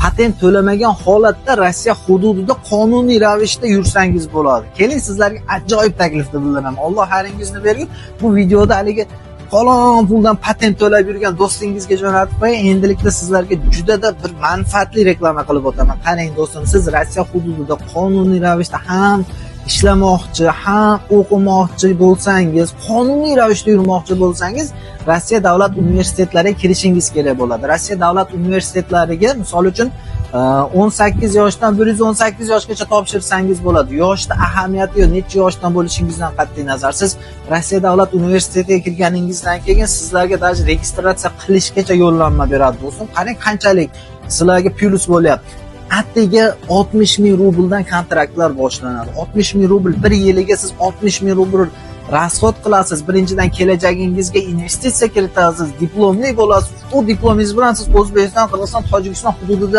Patent to'lamagan holatda Rossiya hududida qonuniy ravishda yursangiz bo'ladi. Keling, sizlarga ajoyib taklifni bildiraman. Alloh xayringizni bergin. Bu videoda haligi falon puldan patent to'lab yurgan do'stingizga jo'natib qo'ying. Endilikda sizlarga judada bir manfaatli reklama qilib o'taman. Qarang, do'stim, siz Rossiya hududida qonuniy ravishda ham ishlamoqchi, ham o'qimoqchi bo'lsangiz, qonuniy ravishda yurmoqchi bo'lsangiz, Rossiya davlat universitetlariga kirishingiz kerak bo'ladi. Rossiya davlat universitetlariga, misol uchun, 18 yoshdan 118 yoshgacha topshirsangiz bo'ladi. Yoshda ahamiyati yo'q, necha yoshdan bo'lishingizdan qat'iy nazar. Siz Rossiya davlat universitetiga kirganingizdan keyin sizlarga даже registratsiya qilishgacha yo'llanma beradi, do'stim. Qarang, qanchalik sizlarga plyus bo'lyapti. Atigi 60 ming rubldan kontraktlar boshlanadi. 60 ming rubl, bir yiliga siz 60 ming rubl расход qilasiz. Birinchidan, kelajagingizga investitsiya kiritasiz, diplomli bo'lasiz. U diplomingiz bilan siz O'zbekiston, Qirg'iziston, Tojikiston hududida